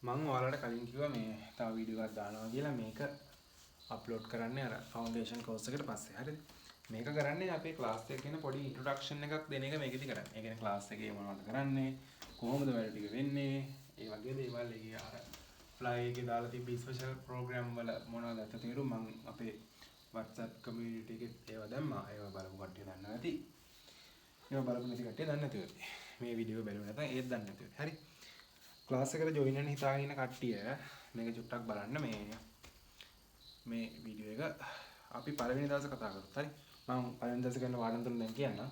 මං ඔයාලට කලින් කිව්වා මේ තව වීඩියෝ එකක් දානවා කියලා. මේක අප්ලෝඩ් කරන්නේ අර ෆවුන්ඩේෂන් කෝස් එකට පස්සේ. හරිද? මේක කරන්නේ අපේ ක්ලාස් එක ගැන පොඩි ඉන්ට්‍රොඩක්ෂන් එකක් දෙන එක මේකෙදි කරන්නේ. ඒ කියන්නේ ක්ලාස් එකේ මොනවද කරන්නේ, කොහොමද වැඩ ටික වෙන්නේ, ඒ වගේ දේවල්. ඒකේ අර ෆ්ලයි එකේ දාලා තිබ්බ ස්පෙෂල් ප්‍රෝග්‍රෑම් වල මොනවද ඇත්ත තේරුම් මං අපේ WhatsApp community එකෙත් ඒවා දැම්මා. ඒවා බලපු කට්ටිය දන්නවා ඇති. ඒවා බලපු නැති කට්ටිය දන්නේ නැතුව ඇති. මේ වීඩියෝ බැලුවේ නැත්නම් ඒත් දන්නේ නැතුව ඇති. හරි. ක්ලාස් එකට ජොයින් වෙන්න හිතාගෙන ඉන්න කට්ටිය මේක චුට්ටක් බලන්න. මේ මේ වීඩියෝ එක අපි පළවෙනි දවසේ කතා කරොත් හරි. මම පළවෙනි දවසේ කරන පාඩම් තුන දැන් කියන්නම්.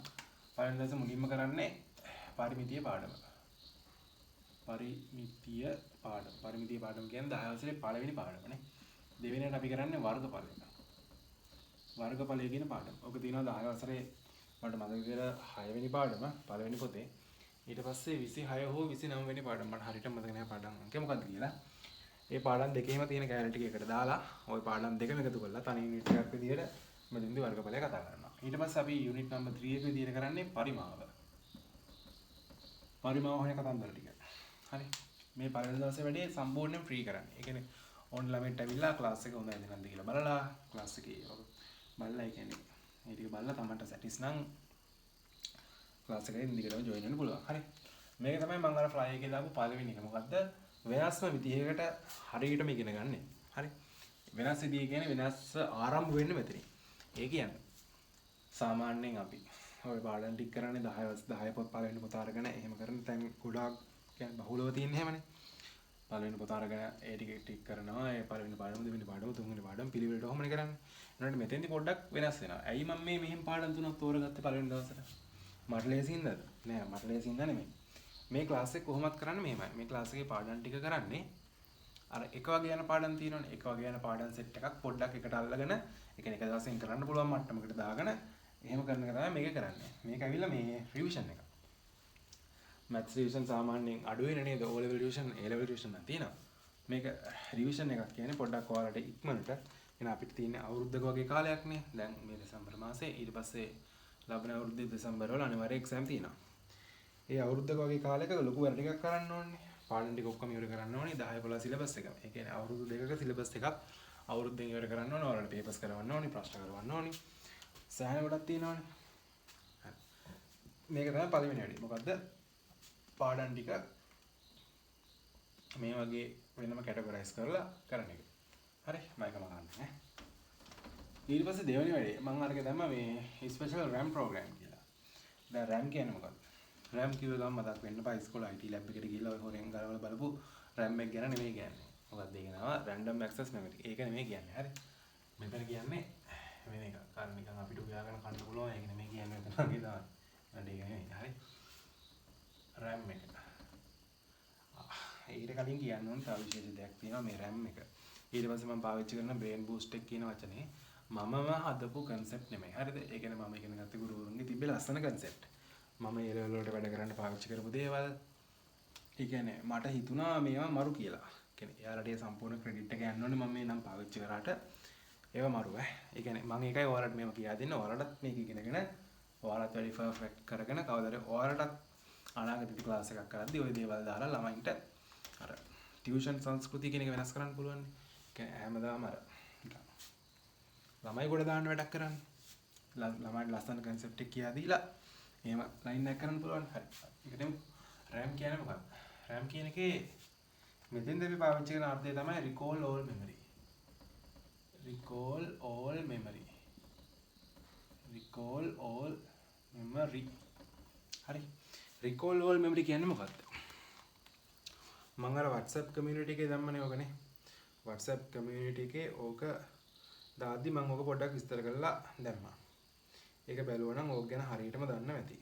පළවෙනි දවසේ මුලින්ම කරන්නේ පරිමිතිය පාඩම. පරිමිතිය පාඩම. පරිමිතිය පාඩම කියන්නේ 10 වසරේ පළවෙනි පාඩම නේ. දෙවෙනියට අපි කරන්නේ වර්ගඵලය. වර්ගඵලය කියන පාඩම. ඔක තියෙනවා 10 වසරේ මට මතක විදියට 6 වෙනි පාඩම පළවෙනි පොතේ. ඊට පස්සේ 26 හෝ 29 වෙනි පාඩම මට හරියට මතක නෑ පාඩම් අංකය මොකද්ද කියලා. ඒ පාඩම් දෙකේම තියෙන කැලේ ටික එකට දාලා ওই පාඩම් දෙකම එකතු කරලා තනි යුනිට් එකක් විදියට මෙතෙන්දී වර්ගඵලය කතා කරනවා. ඊට පස්සේ අපි යුනිට් නම්බර් 3 එක විදියට කරන්නේ පරිමාව. පරිමාව හොයන කතන්දර ටික. හරි. මේ පළවෙනි දවසේ වැඩේ සම්පූර්ණයෙන් ෆ්‍රී කරන්නේ. ඒ කියන්නේ ඕන් ළමයින්ට ඇවිල්ලා ක්ලාස් එක හොඳයිද නැද්ද කියලා බලලා ක්ලාස් එකේ බලලා ඒ කියන්නේ ඒ ටික බලලා තමන්ට සැටිස් නම් ක්ලාස් එකේ දිගටම ජොයින් වෙන්න පුළුවන්. හරි. මේක තමයි මම අර ෆ්ලයි එකේ දාපු පළවෙනි එක. මොකද්ද? වෙනස්ම විදිහකට හරියටම ඉගෙන ගන්න. හරි. වෙනස් විදිය කියන්නේ වෙනස් ආරම්භ වෙන්න මෙතනින්. ඒ කියන්නේ සාමාන්‍යයෙන් අපි ඔය පාඩම් ටික කරන්නේ 10 පොත් පළවෙනි පොත අරගෙන එහෙම කරන තැන් ගොඩාක් කියන්නේ බහුලව තියෙන එහෙමනේ. පළවෙනි පොත අරගෙන ඒ ටික ටික කරනවා. ඒ පළවෙනි පාඩම, දෙවෙනි පාඩම, තුන්වෙනි පාඩම පිළිවෙලට ඔහොමනේ කරන්නේ. ඒනට මෙතෙන්දි පොඩ්ඩක් වෙනස් වෙනවා. ඇයි මම මේ මෙහෙම පාඩම් තුනක් තෝරගත්තේ පළවෙනි දවසට? මට ලේසි හින්දාද? නෑ, මට ලේසි හින්දා නෙමෙයි. මේ ක්ලාස් එක කොහොමත් කරන්නේ මෙහෙමයි. මේ ක්ලාස් එකේ පාඩම් ටික කරන්නේ අර එක වගේ යන පාඩම් තියෙනවනේ. එක වගේ යන පාඩම් සෙට් එකක් පොඩ්ඩක් එකට අල්ලගෙන, ඒ කියන්නේ එක දවසෙන් කරන්න පුළුවන් මට්ටමකට දාගෙන එහෙම කරන එක තමයි මේක කරන්නේ. මේක ඇවිල්ලා මේ රිවිෂන් එක. මැත්ස් රිවිෂන් සාමාන්‍යයෙන් අඩු වෙන නේද? O level revision, A level revision නම් තියෙනවා. මේක රිවිෂන් එකක් කියන්නේ පොඩ්ඩක් ඔයාලට ඉක්මනට එන අපිට තියෙන අවුරුද්දක වගේ කාලයක් නේ. දැන් මේ දෙසැම්බර් මාසේ ඊට පස්සේ ලබන අවුරුද්දේ දෙසැම්බර් වල අනිවාර්ය එක්සෑම් තියෙනවා. ඒ අවුරුද්දක වගේ කාලයක ලොකු වැඩ ටිකක් කරන්න ඕනේ. පාඩම් ටික ඔක්කොම ඉවර කරන්න ඕනේ 10 11 සිලබස් එක. ඒ කියන්නේ අවුරුදු දෙකක සිලබස් එකක් අවුරුද්දෙන් ඉවර කරන්න ඕනේ. ඔයාලට පේපර්ස් කරවන්න ඕනේ, ප්‍රශ්න කරවන්න ඕනේ. සෑහෙන ගොඩක් තියෙනවනේ. හරි. මේක තමයි පළවෙනි වැඩේ. මොකද්ද? පාඩම් ටික මේ වගේ වෙනම කැටගොරයිස් කරලා කරන එක. හරි, මම එකම ගන්න ඈ. ඊට පස්සේ දෙවෙනි වැඩේ මම අරගෙන දැම්මා මේ ස්පෙෂල් RAM programme කියලා. දැන් RAM කියන්නේ මොකද්ද? RAM කිව්ව ගමන් මතක් වෙන්න පා ඉස්කෝලේ IT lab එකට ගිහලා ඔය හොරෙන් ගලවලා බලපු RAM එක ගැන නෙමෙයි කියන්නේ. මොකද්ද ඒක නම? Random access memory. ඒක නෙමෙයි කියන්නේ. හරි. මෙතන කියන්නේ වෙන එකක්. අර නිකන් අපිට උයාගෙන කන්න පුළුවන් ඒක නෙමෙයි කියන්නේ මෙතන වගේ තමයි. මට ඒක නෙමෙයි. හරි. RAM එක. ඊට කලින් කියන්න ඕන තව විශේෂ දෙයක් තියෙනවා මේ RAM එක. ඊට පස්සේ මම පාවිච්චි කරන brain boost එක කියන වචනේ මමම හදපු කන්සෙප්ට් නෙමෙයි. හරිද? ඒ කියන්නේ මම ඉගෙන ගත්ත ගුරුවරුන්ගේ තිබ්බේ ලස්සන කන්සෙප්ට්. මම ඒ ලෙවල් වලට වැඩ කරන්න පාවිච්චි කරපු දේවල්. ඒ කියන්නේ මට හිතුණා මේවා මරු කියලා. ඒ කියන්නේ එයාලට ඒ සම්පූර්ණ ක්‍රෙඩිට් එක යන්න ඕනේ මම මේ නම් පාවිච්චි කරාට ඒවා මරු ඈ. ඒ කියන්නේ මම ඒකයි ඔයාලට මේවා කියා දෙන්න. ඔයාලටත් මේක ඉගෙනගෙන ඔයාලත් වැඩි පර්ෆෙක්ට් කරගෙන කවදාද ඔයාලටත් අනාගතේදී ක්ලාස් එකක් කරද්දී ওই දේවල් දාලා ළමයින්ට අර ටියුෂන් සංස්කෘතිය කියන එක වෙනස් කරන්න පුළුවන්. ඒ කියන්නේ හැමදාම අර නිකන් ළමයි ගොඩ දාන්න වැඩක් කරන්නේ. ළමයින්ට ලස්සන කන්සෙප්ට් එක කියා දීලා එහෙම ලයින් එකක් කරන්න පුළුවන්. හරි. ඒකට එමු. RAM කියන්නේ මොකක්ද? RAM කියන එකේ මෙතෙන්ද අපි පාවිච්චි කරන අර්ථය තමයි recall all memory. Recall all memory. Recall all memory. හරි. Recall all memory කියන්නේ මොකක්ද? මං අර WhatsApp community එකේ දැම්මනේ ඕකනේ. WhatsApp community එකේ ඕක දාද්දි මං ඕක පොඩ්ඩක් විස්තර කරලා දැම්මා. ඒක බැලුවා නම් ඕක ගැන හරියටම දන්න ඇති.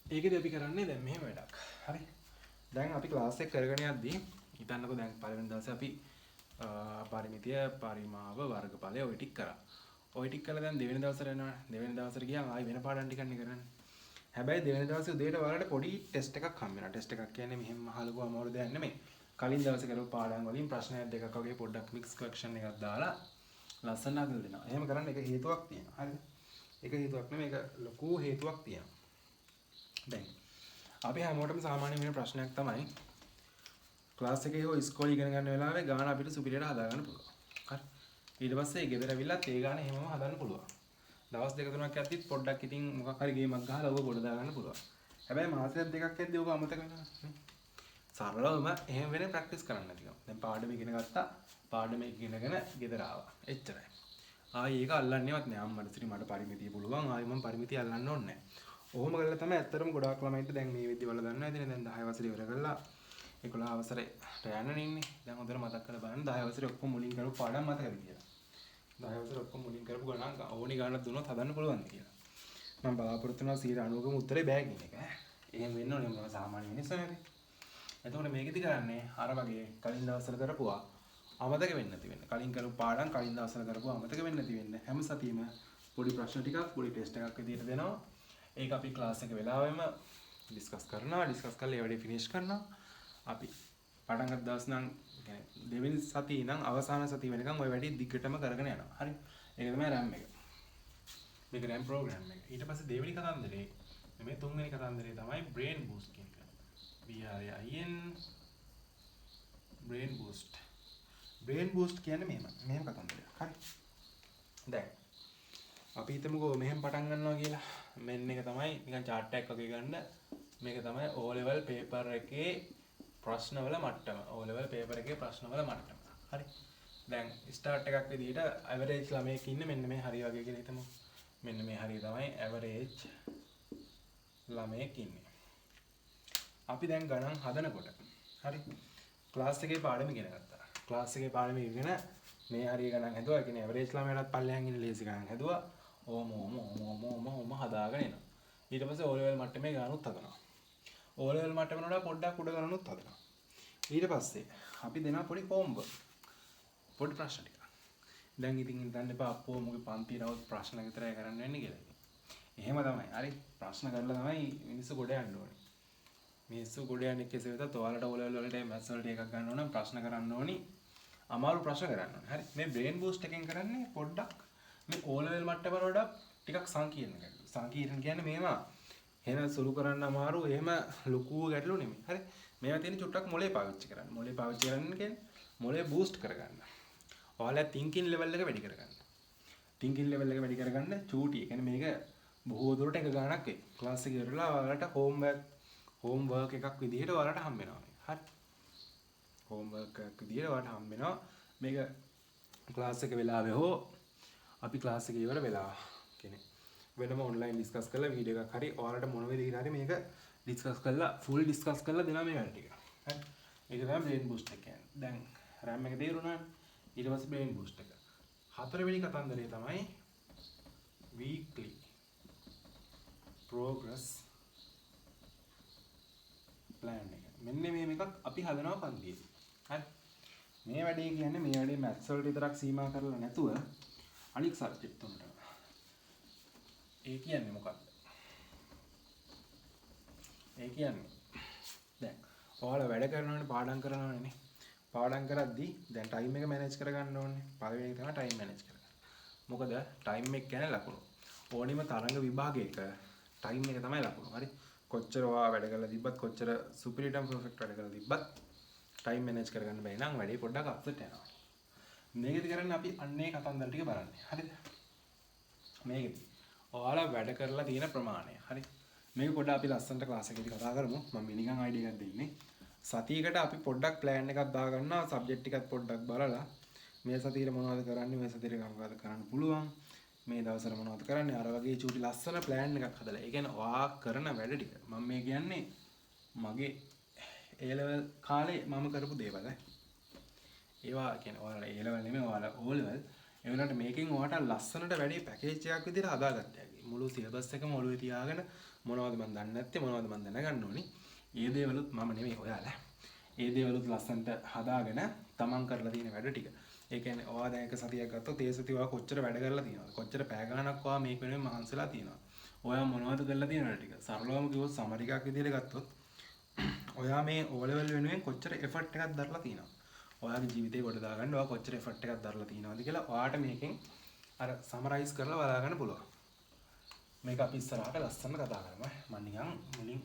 ඒකෙදි අපි කරන්නේ දැන් මෙහෙම වැඩක්. හරි. දැන් අපි ක්ලාස් එක කරගෙන යද්දි හිතන්නකෝ දැන් පළවෙනි දවසේ අපි පරිමිතිය, පරිමාව, වර්ගඵලය ඔය ටික කරා. ඔය ටික කරලා දැන් දෙවෙනි දවසට යනවනේ. දෙවෙනි දවසට ගියාම ආයි වෙන පාඩම් ටිකක් නේ කරන්නේ. හැබැයි දෙවෙනි දවසේ උදේට ඔයාලට පොඩි ටෙස්ට් එකක් හම්බ වෙනවා. ටෙස්ට් එකක් කියන්නේ මෙහෙම මහ ලොකු අමාරු දෙයක් නෙමෙයි. කලින් දවසේ කරපු පාඩම් වලින් ප්‍රශ්නයක් දෙකක් වගේ පොඩ්ඩක් මික්ස් ක්වෙස්චන් එකක් දාලා ලස්සන හදලා දෙනවා. එහෙම කරන්න එක හේතුවක් තියෙනවා. හරිද? එක හේතුවක් නෙමෙයි, ඒක ලොකු හේතුවක් තියෙනවා. දැන් අපි හැමෝටම සාමාන්‍ය වෙන ප්‍රශ්නයක් තමයි ක්ලාස් එකේ හෝ ඉස්කෝලේ ඉගෙන ගන්න වෙලාවේ ගාන අපිට සුපිරියට හදාගන්න පුළුවන්. හරි. ඊට පස්සේ ගෙදර ඇවිල්ලත් ඒ ගාන එහෙමම හදන්න පුළුවන්. දවස් දෙක තුනක් යද්දිත් පොඩ්ඩක් ඉතින් මොකක් හරි ගේමක් ගහලා ඔබ ගොඩ දාගන්න පුළුවන්. හැබැයි මාසයක් දෙකක් යද්දි ඔබ අමතක වෙනවා නේ. සරලවම එහෙම වෙන්නේ ප්‍රැක්ටිස් කරන්න නැතිකම. දැන් පාඩම ඉගෙන ගත්තා. පාඩම ඉගෙනගෙන ගෙදර ආවා. එච්චරයි. ආයි ඒක අල්ලන්නේවත් නෑ. අම්මට සිරි මට පරිමිතිය පුළුවන්. ආයි මම පරිමිතිය අල්ලන්න ඕනේ නෑ. ඔහොම කරලා තමයි ඇත්තටම ගොඩාක් ළමයින්ට දැන් මේ වෙද්දි වල දන්නවා ඇතිනේ. දැන් 10 වසරේ ඉවර කරලා 11 වසරේට යන්න ඉන්නේ. දැන් හොඳට මතක් කරලා බලන්න 10 වසරේ ඔක්කොම මුලින් කරපු පාඩම් මතකද කියලා. 10 වසරේ ඔක්කොම මුලින් කරපු ගණන් ඕනි ගානක් දුන්නොත් හදන්න පුළුවන්ද කියලා. මම බලාපොරොත්තු වෙනවා 90%කම උත්තරේ බෑ කියන එක. එහෙම වෙන්න ඕනේ මම සාමාන්‍ය මිනිස්සු නෙවෙයි. එතකොට මේකෙදි කරන්නේ අර වගේ කලින් දවස්වල කරපුවා අමතක වෙන්නේ නැති වෙන්න. කලින් කරපු පාඩම් කලින් දවස්වල කරපුවා අමතක වෙන්නේ නැති වෙන්න. හැම සතියෙම පොඩි ප්‍රශ්න ටිකක් පොඩි ටෙස්ට් එකක් විදියට දෙනවා. ඒක අපි ක්ලාස් එක වෙලාවෙම ඩිස්කස් කරනවා. ඩිස්කස් කරලා ඒ වැඩේ ෆිනිෂ් කරනවා. අපි පටන් ගත්ත දවස් නම් කියන්නේ දෙවෙනි සතියේ ඉඳන් අවසාන සතිය වෙනකන් ඔය වැඩේ දිගටම කරගෙන යනවා. හරි. ඒක තමයි RAM එක. මේක RAM programme එක. ඊට පස්සේ දෙවෙනි කතන්දරේ නෙමෙයි තුන්වෙනි කතන්දරේ තමයි brain boost කියන එක. BRAIN brain boost. brain boost කියන්නේ මෙහෙම. මෙහෙම කතන්දරයක්. හරි. දැන් අපි හිතමුකෝ මෙහෙම පටන් ගන්නවා කියලා. මෙන්න එක තමයි නිකන් චාට් එකක් වගේ ගන්න. මේක තමයි O level paper එකේ ප්‍රශ්නවල මට්ටම. O level paper එකේ ප්‍රශ්නවල මට්ටම. හරි. දැන් ස්ටාර්ට් එකක් විදිහට ඇවරේජ් ළමයෙක් ඉන්නේ මෙන්න මේ හරිය වගේ කියලා හිතමු. මෙන්න මේ හරිය තමයි ඇවරේජ් ළමයෙක් ඉන්නේ. අපි දැන් ගණන් හදනකොට හරි ක්ලාස් එකේ පාඩම ඉගෙන ගත්තා. ක්ලාස් එකේ පාඩම ඉගෙන මේ හරිය ගණන් හැදුවා. ඒ කියන්නේ ඇවරේජ් ළමයාටත් පල්ලෙහාන් ඉන්න ලේසි ගණන් හැදුවා. ඕම ඕම ඕම ඕම ඕම ඕම හදාගෙන එනවා. ඊට පස්සේ O level මට්ටමේ ගණනුත් හදනවා. O level මට්ටමට වඩා පොඩ්ඩක් උඩ ගණනුත් හදනවා. ඊට පස්සේ අපි දෙනවා පොඩි හෝම්වර්ක්. පොඩි ප්‍රශ්න ටිකක්. දැන් ඉතින් හිතන්න එපා අප්පෝ මොකද පන්ති රවුත් ප්‍රශ්න විතරයි කරන්න වෙන්නේ කියලා. එහෙම තමයි. හරි. ප්‍රශ්න කරලා තමයි මිනිස්සු ගොඩ යන්න ඕනේ. මිනිස්සු ගොඩ යන්නේ කෙසේ වෙතත් ඔයාලට O level වලට මැත්ස් වලට එකක් ගන්න ඕන නම් ප්‍රශ්න කරන්න ඕනි. අමාරු ප්‍රශ්න කරන්න ඕනේ. හරි. මේ බ්‍රේන් බූස්ට් එකෙන් කරන්නේ පොඩ්ඩක් මේ O level මට්ටමට වඩා ටිකක් සංකීර්ණ ගැටලු. සංකීර්ණ කියන්නේ මේවා එහෙම සුළු කරන්න අමාරු එහෙම ලොකු ගැටලු නෙමෙයි. හරි. මේවා තියෙන චුට්ටක් මොලේ පාවිච්චි කරන්න. මොලේ පාවිච්චි කරන්න කියන්නේ මොලේ බූස්ට් කරගන්න. ඔයාලා තින්කින් ලෙවල් එක වැඩි කරගන්න. තින්කින් ලෙවල් එක වැඩි කරගන්න චූටි. ඒ කියන්නේ මේක බොහෝ දුරට එක ගාණක් වෙයි. ක්ලාස් එක ඉවරලා ඔයාලට හෝම්වර්ක් එකක් විදිහට ඔයාලට හම්බ වෙනවා මේක. හරි. හෝම්වර්ක් එකක් විදිහට ඔයාලට හම්බ වෙනවා. මේක ක්ලාස් එක වෙලාවේ හෝ අපි ක්ලාස් එක ඉවර වෙලා කියන්නේ වෙනම ඔන්ලයින් ඩිස්කස් කරලා වීඩියෝ එකක් හරි ඔයාලට මොන විදිහට හරි මේක ඩිස්කස් කරලා ෆුල් ඩිස්කස් කරලා දෙනවා මේ වැඩ ටික. හරි. ඒක තමයි බ්‍රේන් බූස්ට් එක කියන්නේ. දැන් RAM එක තේරුණානේ. ඊට පස්සේ බ්‍රේන් බූස්ට් එක. හතරවෙනි කතන්දරේ තමයි weekly progress plan එක. මෙන්න මේ එකක් අපි හදනවා පන්තියේදී. හරි. මේ වැඩේ කියන්නේ මේ වැඩේ මැත්ස් වලට විතරක් සීමා කරලා නැතුව අනික් සබ්ජෙක්ට් තුනටම. ඒ කියන්නේ මොකක්ද? ඒ කියන්නේ දැන් ඔයාලා වැඩ කරනවනේ පාඩම් කරනවනේ නේ. පාඩම් කරද්දි දැන් ටයිම් එක මැනේජ් කරගන්න ඕනේ. පළවෙනි එක තමයි ටයිම් මැනේජ් කරගන්න. මොකද ටයිම් එක කියන්නේ ලකුණු. ඕනිම තරඟ විභාගයක ටයිම් එක තමයි ලකුණු. හරි. කොච්චර ඔයා වැඩ කරලා තිබ්බත් කොච්චර සුපිරිටම පර්ෆෙක්ට් වැඩ කරලා තිබ්බත් ටයිම් මැනේජ් කරගන්න බැරි නම් වැඩේ පොඩ්ඩක් අප්සෙට් යනවා. මේකෙදි කරන්නේ අපි අන්නේ කතන්දර ටික බලන්නේ. හරිද? මේකෙදි ඔයාලා වැඩ කරලා තියෙන ප්‍රමාණය. හරි. මේක පොඩ්ඩක් අපි ලස්සනට ක්ලාස් එකේදී කතා කරමු. මම නිකන් අයිඩියා එකක් දෙන්නේ. සතියකට අපි පොඩ්ඩක් ප්ලෑන් එකක් දාගන්නවා. සබ්ජෙක්ට් ටිකත් පොඩ්ඩක් බලලා මේ සතියේ මොනවද කරන්නේ මේ සතියේ මොකද කරන්න පුළුවන් මේ දවස්වල මොනවද කරන්නේ අර වගේ චූටි ලස්සන ප්ලෑන් එකක් හදලා. ඒ කියන්නේ ඔයා කරන වැඩ ටික මම මේ කියන්නේ මගේ A level කාලේ මම කරපු දේවල් ඈ. ඒවා කියන්නේ ඔයාලා A level නෙමෙයි ඔයාලා O level. ඒ වුණාට මේකෙන් ඔයාට ලස්සනට වැඩි පැකේජ් එකක් විදිහට හදාගත්ත හැකි. මුළු සිලබස් එකම ඔළුවේ තියාගෙන මොනවද මන් දන්නේ නැත්තේ මොනවද මන් දැනගන්න ඕනි. ඒ දේවලුත් මම නෙමෙයි ඔයාලා. ඒ දේවලුත් ලස්සනට හදාගෙන තමන් කරලා තියෙන වැඩ ටික. ඒ කියන්නේ ඔයා දැන් එක සතියක් ගත්තොත් ඒ සතිය ඔයා කොච්චර වැඩ කරලා තියෙනවද? කොච්චර පැය ගාණක් ඔයා මේක වෙනුවෙන් මහන්සිලා තියෙනවද? ඔයා මොනවද කරලා තියෙන වැඩ ටික? සරලවම කිව්වොත් සමරි එකක් විදිහට ගත්තොත් ඔයා මේ O level වෙනුවෙන් කොච්චර එෆර්ට් එකක් දරලා තියෙනවද? ඔයාගේ ජීවිතේ ගොඩ දාගන්න ඔයා කොච්චර එෆර්ට් එකක් දරලා තියෙනවද කියලා ඔයාට මේකෙන් අර සමරයිස් කරලා බලා ගන්න පුළුවන්. මේක අපි ඉස්සරහට ලස්සන කතා කරමු. මම නිකන් මුලින්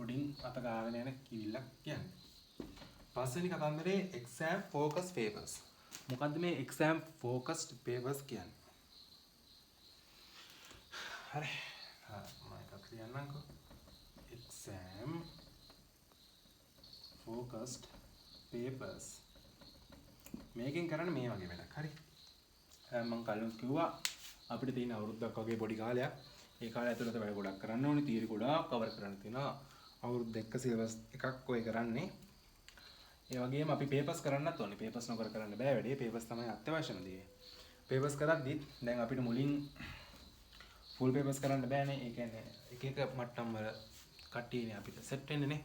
පොඩින් අත ගාගෙන යන කිවිල්ලක් කියන්නේ. පස්වෙනි කතන්දරේ එක්සෑම් ෆෝකස් පේපර්ස්. මොකද්ද මේ එක්සෑම් ෆෝකස්ඩ් පේපර්ස් කියන්නේ? හරි. මම එකක් ලියන්නම්කෝ. Exam ෆෝකස්ඩ් papers. මේකෙන් කරන්නේ මේ වගේ වැඩක්. හරි. මං කලින් කිව්වා අපිට තියෙන අවුරුද්දක් වගේ පොඩි කාලයක්. ඒ කාලය ඇතුළත වැඩ ගොඩක් කරන්න ඕනේ. තියරි ගොඩාක් කවර් කරන්න තියෙනවා. අවුරුද්ද එක්ක සිලබස් එකක් ඔය කරන්නේ. ඒ වගේම අපි පේපර්ස් කරන්නත් ඕනේ. පේපර්ස් නොකර කරන්න බෑ වැඩේ. පේපර්ස් තමයි අත්‍යවශ්‍යම දේ. පේපර්ස් කරද්දිත් දැන් අපිට මුලින් ෆුල් පේපර්ස් කරන්න බෑනේ. ඒ කියන්නේ එක එක මට්ටම් වල කට්ටියනේ අපිට සෙට් වෙන්නේ නේ.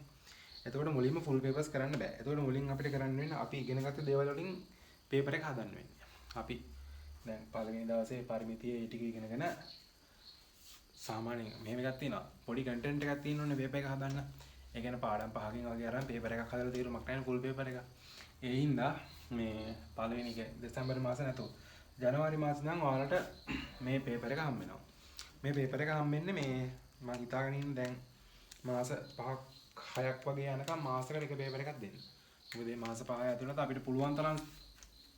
එතකොට මුලින්ම ෆුල් පේපර්ස් කරන්න බෑ. එතකොට මුලින් අපිට කරන්න වෙන්නේ අපි ඉගෙනගත්ත දේවල් වලින් පේපර් එක හදන්න වෙන්නේ. අපි දැන් පළවෙනි දවසේ පරිමිතිය ඒ ටික ඉගෙනගෙන සාමාන්‍යයෙන් මෙහෙම එකක් තියෙනවා. පොඩි කන්ටෙන්ට් එකක් තියෙන්න ඕනේ පේපර් එක හදන්න. ඒ කියන්නේ පාඩම් පහකින් වගේ අරන් පේපර් එකක් හදලා තේරුමක් නැහැ ෆුල් පේපර් එක. ඒ හින්දා මේ පළවෙනි එක දෙසැම්බර් මාසේ නැතුව ජනවාරි මාසේ නම් ඔයාලට මේ පේපර් එක හම්බ වෙනවා. මේ පේපර් එක හම්බෙන්නේ මේ මං හිතාගෙන ඉන්නේ දැන් මාස 5ක් 6ක් වගේ යනකම් මාසෙකට එක පේපර් එකක් දෙන්න. මොකද මේ මාස 5 ඇතුළත අපිට පුළුවන් තරම්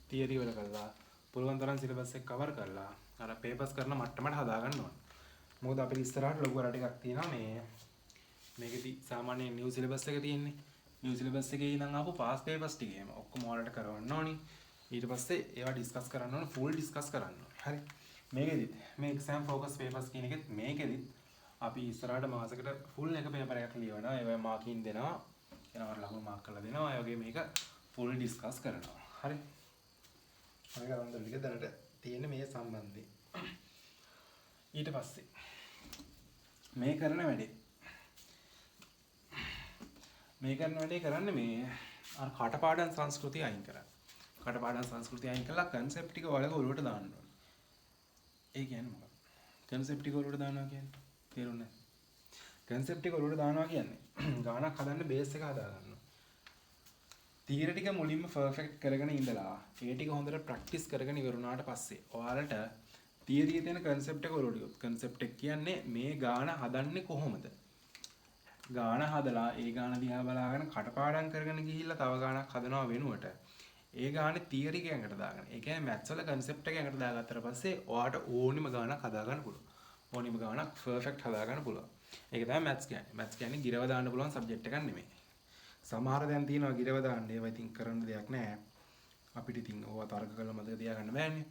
තියරි වල කරලා පුළුවන් තරම් සිලබස් එක කවර් කරලා අර පේපර්ස් කරන මට්ටමට හදාගන්න ඕනේ. මොකද අපිට ඉස්සරහට ලොකු වැඩ ටිකක් තියෙනවා මේ මේකෙදි සාමාන්‍යයෙන් නිව් සිලබස් එක තියෙන්නේ. නිව් සිලබස් එකේ ඉඳන් ආපු පාස් පේපර්ස් ටික එහෙම ඔක්කොම ඔයාලට කරවන්න ඕනි. ඊට පස්සේ ඒවා ඩිස්කස් කරන්න ඕන, ෆුල් ඩිස්කස් කරන්න ඕනේ. හරි. මේකෙදිත් මේ එක්සෑම් ෆෝකස් පේපර්ස් කියන එකෙත් මේකෙදිත් අපි ඉස්සරහට මාසෙකට ෆුල් එක පේපර් එකක් ලියවනවා. ඒවයි මාකින් දෙනවා. එනවා ලකුණු මාක් කරලා දෙනවා. ඒ වගේ මේක ෆුල් ඩිස්කස් කරනවා. හරි. ඔය කතන්දර ටික දැනට තියෙන මේ සම්බන්ධයෙන්. ඊට පස්සේ මේ කරන වැඩේ මේ කරන වැඩේ කරන්නේ මේ අර කටපාඩම් සංස්කෘතිය අයින් කරන්න. කටපාඩම් සංස්කෘතිය අයින් කරලා කන්සෙප්ට් ටික ඔයාලගේ ඔළුවට දාන්න ඕනේ. ඒ කියන්නේ මොකක්ද? කන්සෙප්ට් ටික ඔළුවට දානවා කියන්නේ තේරුණේ නැහැ. කන්සෙප්ට් ටික ඔළුවට දානවා කියන්නේ ගානක් හදන්න බේස් එක හදා ගන්නවා. තියරි ටික මුලින්ම පර්ෆෙක්ට් කරගෙන ඉඳලා ඒ ටික හොඳට ප්‍රැක්ටිස් කරගෙන ඉවර වුණාට පස්සේ ඔයාලට තියරියේ තියෙන කන්සෙප්ට් එක ඔළුවට ගියොත් කන්සෙප්ට් එක කියන්නේ මේ ගාන හදන්නේ කොහොමද? ගාන හදලා ඒ ගාන දිහා බලාගෙන කටපාඩම් කරගෙන ගිහිල්ලා තව ගානක් හදනවා වෙනුවට ඒ ගානේ තියරි එක ඇඟට දාගෙන ඒ කියන්නේ මැත්ස් වල කන්සෙප්ට් එක ඇඟට දාගත්තට පස්සේ ඔයාට ඕනිම ගානක් හදාගන්න පුළුවන්. ඕනිම ගානක් පර්ෆෙක්ට් හදාගන්න පුළුවන්. ඒක තමයි මැත්ස් කියන්නේ. මැත්ස් කියන්නේ ගිරව දාන්න පුළුවන් සබ්ජෙක්ට් එකක් නෙමෙයි. සමහර දැන් තියෙනවා ගිරව දාන්න. ඒවා ඉතින් කරන්න දෙයක් නෑ. අපිට ඉතින් ඕවා තර්ක කරලා මතක තියාගන්න බෑනේ.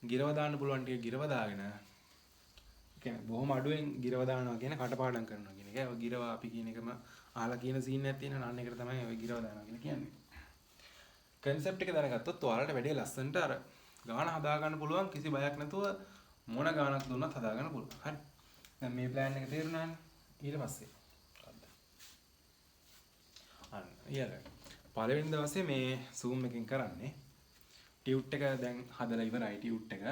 ගිරව දාන්න පුළුවන් ටික ගිරව දාගෙන කියන්නේ බොහොම අඩුවෙන් ගිරව දානවා කියන කටපාඩම් කරනවා කියන එක. ඔය ගිරව අපි කියන එකම අහලා කියන සීන් එකක් තියෙනවා. අන්න ඒකට තමයි ඔය ගිරව දානවා කියලා කියන්නේ. කන්සෙප්ට් එක දැනගත්තොත් ඔයාලට වැඩේ ලස්සනට අර ගාන හදාගන්න පුළුවන් කිසි බයක් නැතුව මොන ගානක් දුන්නත් හදාගන්න පුළුවන්. හරි. දැන් මේ ප්ලෑන් එක තේරුණානේ. ඊට පස්සේ මොකද්ද? අන්න ඊළඟ පළවෙනි දවසේ මේ Zoom එකෙන් කරන්නේ ටියුට් එක දැන් හදලා ඉවරයි ටියුට් එක.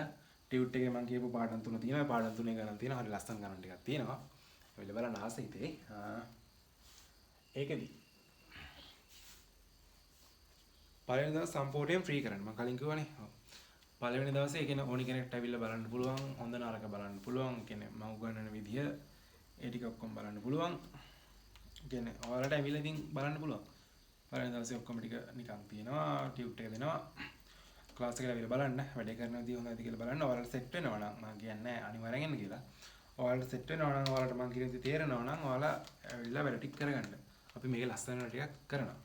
ටියුට් එකේ මම කියපු පාඩම් තුන තියෙනවා. පාඩම් තුනේ ගණන් තියෙනවා. හරි ලස්සන ගණන් ටිකක් තියෙනවා. ඔයලා බලන්න ආස හිතේ. ඒකෙදි පළවෙනි දවස් සම්පූර්ණයෙන් ෆ්‍රී කරන්න. මම කලින් කිව්වනේ. ඔව්. පළවෙනි දවසේ ඒ කියන්නේ ඕනි කෙනෙක්ට ඇවිල්ලා බලන්න පුළුවන්, හොඳ නරක බලන්න පුළුවන්. ඒ කියන්නේ මම උගන්වන විදිය ඒ ටික ඔක්කොම බලන්න පුළුවන්. ඒ කියන්නේ ඔයාලට ඇවිල්ලා ඉතින් බලන්න පුළුවන්. පළවෙනි දවසේ ඔක්කොම ටික නිකන් තියෙනවා, ටියුට් එක දෙනවා. ක්ලාස් එකට ඇවිල්ලා බලන්න, වැඩේ කරන විදිය හොඳයිද කියලා බලන්න. ඔයාලට සෙට් වෙනවා නම් මම කියන්නේ අනිවාර්යෙන් එන්න කියලා. ඔයාලට සෙට් වෙනවා නම් ඔයාලට මං කියන දේ තේරෙනවා නම් ඔයාලා ඇවිල්ලා වැඩ ටික කරගන්න. අපි මේක ලස්සන වැඩ ටිකක් කරනවා.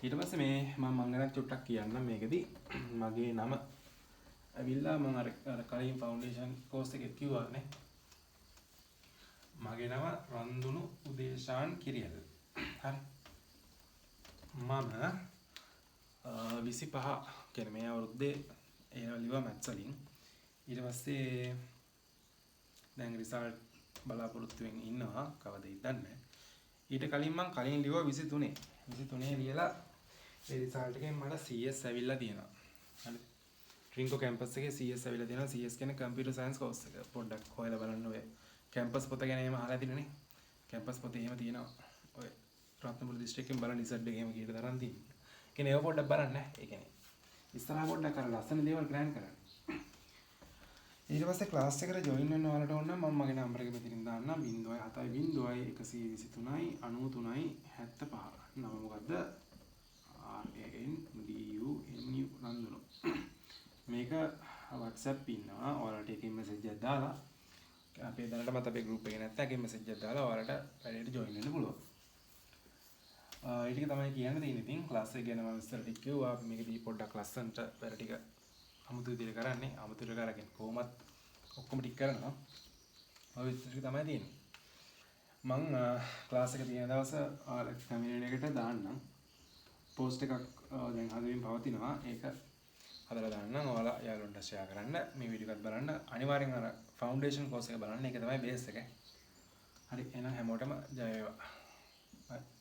ඊට පස්සේ මේ මං ගැන චුට්ටක් කියන්නම් මේකෙදි. මගේ නම ඇවිල්ලා මං අර කලින් ෆවුන්ඩේෂන් කෝස් එකේ කිව්වා නේ. මගේ නම රන්දුණු උදේශාන් කිරියල්. හරි. මම 25 කියන්නේ මේ අවුරුද්දේ ඒ ලෙවල් ලිව්වා මැත්ස් වලින්. ඊට පස්සේ දැන් රිසල්ට් බලාපොරොත්තුවෙන් ඉන්නවා කවද දන්නේ නැහැ. ඊට කලින් මං කලින් ලිව්වා 23. 23 ලියලා ඒ රිසල්ට් එකෙන් මට CS ඇවිල්ලා තියෙනවා. හරි. ට්‍රින්කෝ කැම්පස් එකේ CS ඇවිල්ලා තියෙනවා. CS කියන්නේ කම්පියුටර් සයන්ස් කෝස් එක. පොඩ්ඩක් හොයලා බලන්න ඔය කැම්පස් පොත ගැන එහෙම අහලා තියෙනනේ. කැම්පස් පොතේ එහෙම තියෙනවා. ඔය රත්නපුර දිස්ත්‍රික්කෙන් බලන්න ඉසඩ් එක එහෙම කීයට තරම් තියෙන්නේ. ඒ කියන්නේ ඒව පොඩ්ඩක් බලන්න. ඒ කියන්නේ ඉස්සරහා පොඩ්ඩක් අර ලස්සන දේවල් ප්ලෑන් කරන්න. ඊට පස්සේ ක්ලාස් එකට ජොයින් වෙන්න ඔයාලට ඕන නම් මම මගේ නම්බර් එක මෙතනින් දාන්නම්. 07 0 123 93 75. නම මොකද්ද? R A N D U N U, රන්දුනු. මේක WhatsApp ඉන්නවා. ඔයාලට එකකින් මැසේජ් එකක් දාලා, අපේ දැනටමත් අපේ ගෲප් එකේ නැත්නම් එකකින් මැසේජ් එකක් දාලා ඔයාලට වැඩේට ජොයින් වෙන්න පුළුවන්. ඒ ටික තමයි කියන්න තියෙන්නේ. ඉතින් ක්ලාස් එක ගැන මම විස්තර ටික කිව්වා. අපි මේකදී පොඩ්ඩක් ලස්සනට වැඩ ටික අමුතු විදිහට කරන්නේ. අමුතු විදිහට කරගෙන කොහොමත් ඔක්කොම ටික කරනවා. ඔය විස්තර ටික තමයි තියෙන්නේ. මං ක්ලාස් එක තියෙන දවස ඔයාලා කමියුනිටි එකට දාන්නම්. පෝස්ට් එකක් දැන් හදමින් පවතිනවා. ඒක හදලා දාන්නම්. ඔයාලා යාළුවන්ට ෂෙයා කරන්න. මේ වීඩියෝ එකත් බලන්න. අනිවාර්යෙන් අර ෆවුන්ඩේෂන් කෝස් එක බලන්න. ඒක තමයි බේස් එක. හරි, එහෙනම් හැමෝටම ජය වේවා. බයි.